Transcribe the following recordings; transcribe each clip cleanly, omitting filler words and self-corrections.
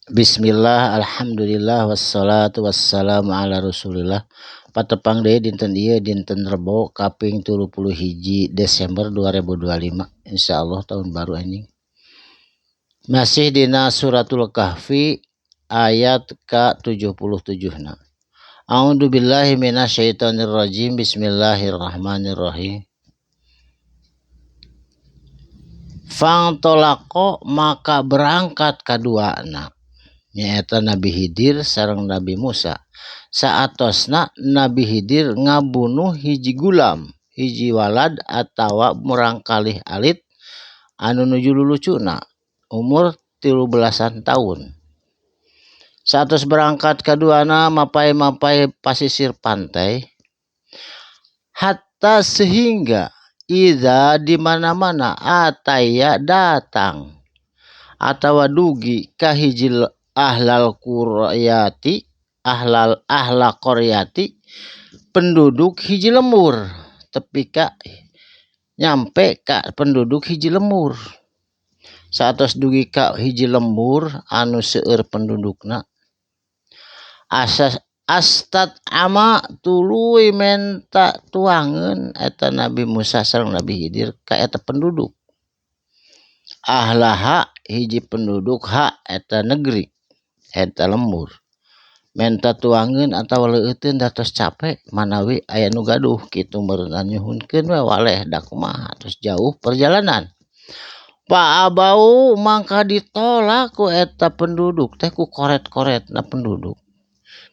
Bismillah, alhamdulillah, wassalatu wassalamu ala rasulillah. Patepang deui dinten ieu dinten Rebo kaping 31 Desember 2025. Insyaallah tahun baru anjing. Masih dina suratul Kahfi ayat ka-77 na. A'udzu billahi minasyaitonir rajim. Bismillahirrahmanirrahim. Fangtolaqo maka berangkat kaduana nyaeta Nabi Hidir sareng Nabi Musa. Saatosna Nabi Hidir ngabunuh hiji gulam, hiji walad atawa murangkalih alit anu nuju lulucuna umur 13 tahun. Saatos berangkat kaduana mapay-mapay pasisir pantai hatta sehingga idza di mana-mana ataya datang atawa dugi ka hiji ahlal quryati ahlal ahla qaryati penduduk hiji lembur tepi ka nyampe ka penduduk hiji lembur. Saatos dugi ka hiji lembur anu seueur pendudukna asas astat ama tuluy menta tuangeun eta Nabi Musa sareng Nabi Hidir ka eta penduduk. Ahlaha hiji penduduk ha eta negeri eta lembur. Menta tuangeun atawa leueuteun da tos capek manawi aya nu gaduh kitu meureunna nyuhunkeun we waleh da kumaha tos jauh perjalanan. Fa abau mangka ditolak ku eta penduduk teh ku koret-koretna penduduk.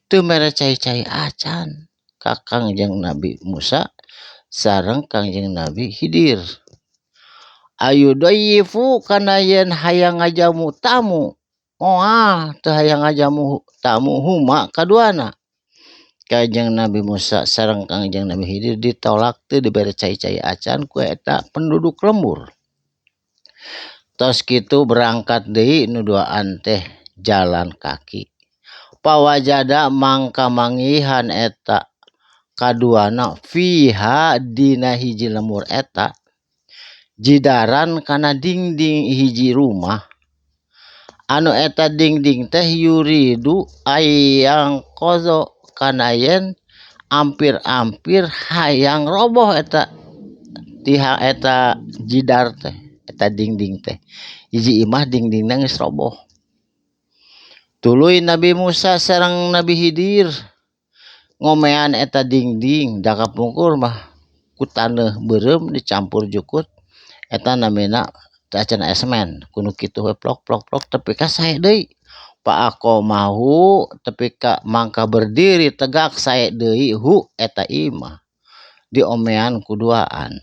Teu mere cai-cai acan ka Kangjeng Nabi Musa sareng Kangjeng Nabi Hidir. Ayudayifu kana yen hayang ngajamu tamu moal teu hayang ngajamu tamu huma kaduana. Kangjeng Nabi Musa sareng Kangjeng Nabi Hidir ditolak teu dibere cai-cai acan ku eta penduduk lembur. Tos kitu berangkat deui nu duaan teh jalan kaki. Pawajada mangka manggihan eta kaduana fiha dina hiji lembur eta jidaran kana dingding hiji rumah anu eta dingding teh yuridu ayang kozo kana yen ampir-ampir hayang roboh eta tiha eta jidar teh eta dingding teh hiji imah dingdingna geus roboh. Tuluy Nabi Musa sareng Nabi Hidir ngomean eta dingding da kapungkur mah ku taneuh beureum dicampur jukut eta namina teu acan aya semen kudu kitu we plok plok plok tepi ka sae deui. Fa aqamahu tepi ka mangka berdiri tegak sae deui hu eta imah diomean ku duaan.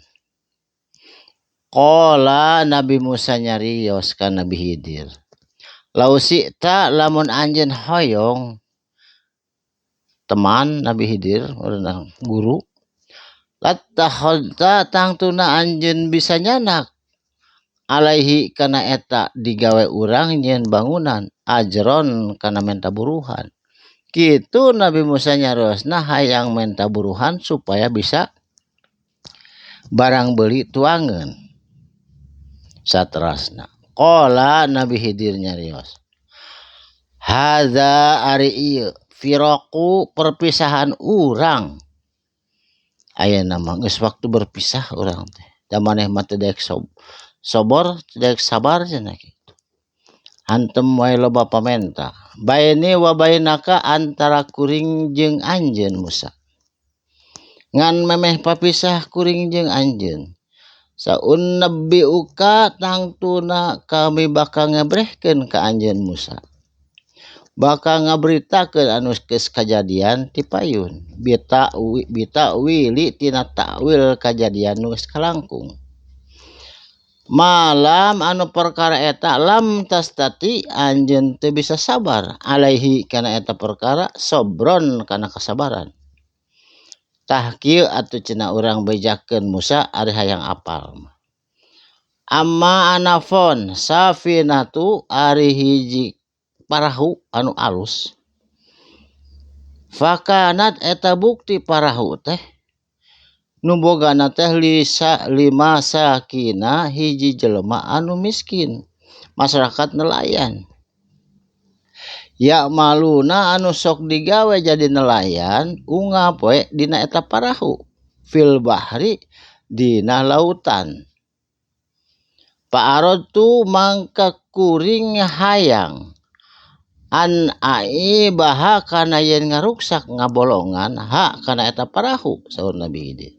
Qala Nabi Musa nyarios ka Nabi Hidir, lau syi'ta lamun anjeun hoyong teman Nabi Hidir guru lattakhadta tangtuna anjeun bisa nyanak alaihi kana eta digawe urang nyieun bangunan ajron kana menta buruhan. Kitu Nabi Musa nyariosna hayang menta buruhan supaya bisa barang beuli tuangeun. Saterasna qala Nabi Hidir nyarios hadza ari ieu firaqu perpisahan urang. Ayeuna mah geus waktu berpisah urang teh da maneh mah teu daek sobor teu daek sabar cenah kitu. Hantem wae loba pamenta baini wa bainaka antara kuring jeung anjeun Musa ngan memeh papisah kuring jeung anjeun. Saunabbiuka tangtuna kami bakal ngabrehkeun ka anjeun Musa bakal ngaberitakeun anu geus kajadian ti payun bitawili tina takwil kajadian nu geus kalangkung. Malam anu perkara eta lam tastati anjeun teu bisa sabar alaihi kana eta perkara sobron kana kasabaran. Tah kieu atuh cenah urang bejakeun Musa ari hayang apal mah. Amma anafon safinatu ari hiji parahu anu alus. Fakanat eta bukti parahu teh nu bogana teh lisa lima sakina hiji jelema anu miskin masyarakat nelayan. Ya'maluna anu sok digawe jadi nelayan unggal poe dina eta parahu fil bahri dina lautan. Fa'aradtu mangka kuring hayang an aibaha kana yen ngaruksak ngabolongan ha kana eta parahu saur Nabi Khidir.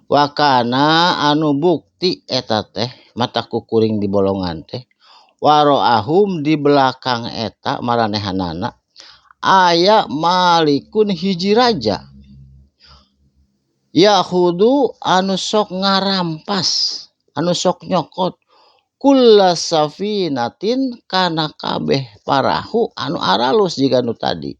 Wa kana anu bukti eta teh mata ku kuring di bolongan teh waroahum di belakang eta maranehanana aya malikun hiji raja yahudu anu sok ngarampas anu sok nyokot kulla safinatin kana kabeh parahu anu aralus jiga nu tadi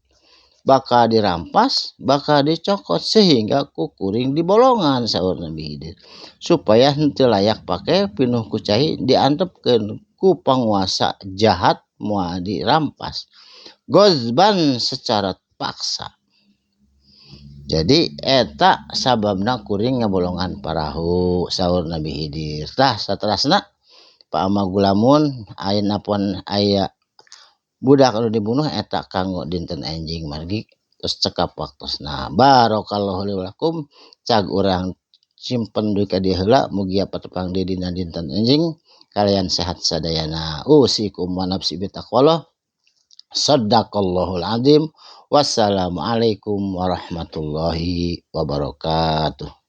bakal dirampas bakal dicokot sehingga ku kuring dibolongan saur Nabi Khidir supaya henteu layak pake pinuh ku cai diantepkeun ku panguasa jahat moal dirampas gozban secara paksa. Jadi eta sababna kuring ngabolongan parahu saur Nabi Khidir. Tah saterasna Pak Ama Gulamun ayeuna pon aya budak anu dibunuh eta kanggo dinten enjing margi terus cekap waktosna. Barakallahu li walakum cag urang simpen duit ka dieu heula mugia patepang deui dina dinten enjing kalian sehat sadayana. Usikum wa nafsi bitaqwallah. Sadaqallahul azim. Wassalamualaikum warahmatullahi wabarakatuh.